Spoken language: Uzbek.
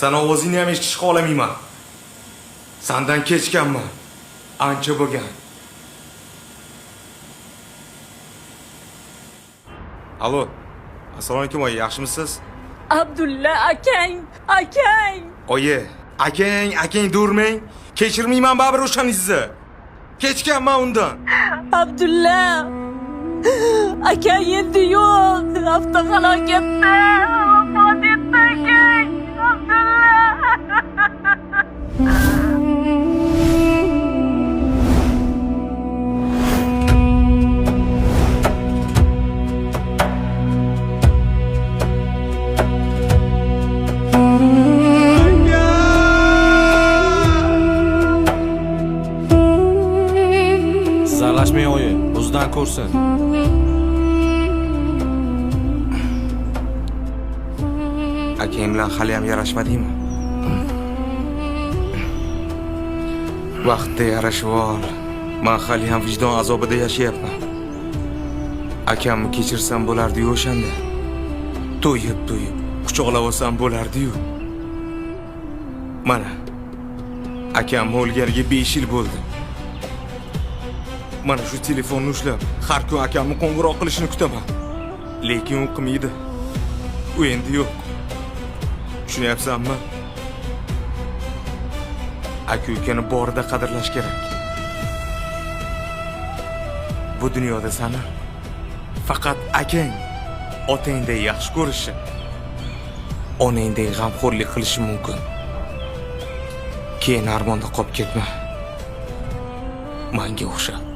San ovozingni ham eshitishni xohlamayman. Sandan kechganman. Ancha bo'lgan. Alo. Assalomu alaykum oyi, yaxshimisiz? Abdulla akang, akang. Oyi, akang, akang durmang. Kechirmayman baribir o'shaningizni. Kechganman undan. Abdulla. Akang endi yo'q. Avtohalokatda vafot etdi akang. Abdulla. Siz aralashmang oyi, o'zidan ko'rsin. Akang bilan hali ham yarashmadingmi? Vaqtda yarashib ol. Men hali ham vijdon azobida yashayapman. Akamni kechirsam bo'lardi-yu o'shanda. To'yib, to'yib quchoqlab olsam bo'lardi-yu. Mana akam o'lganiga 5 yil bo'ldi. Mana shu telefonni ushlab har kun akamni qo'ng'iroq qilishini kutaman. Lekin u qilmaydi. U endi yo'q. Tushunyapsanmi? Aka ukani borida qadrlash kerak. Bu dunyoda sani faqat akang otangday yaxshi ko'rishi, onangday g'amxo'rlik qilishi mumkin. Keyin armonda qolib ketma. Manga o'xshab.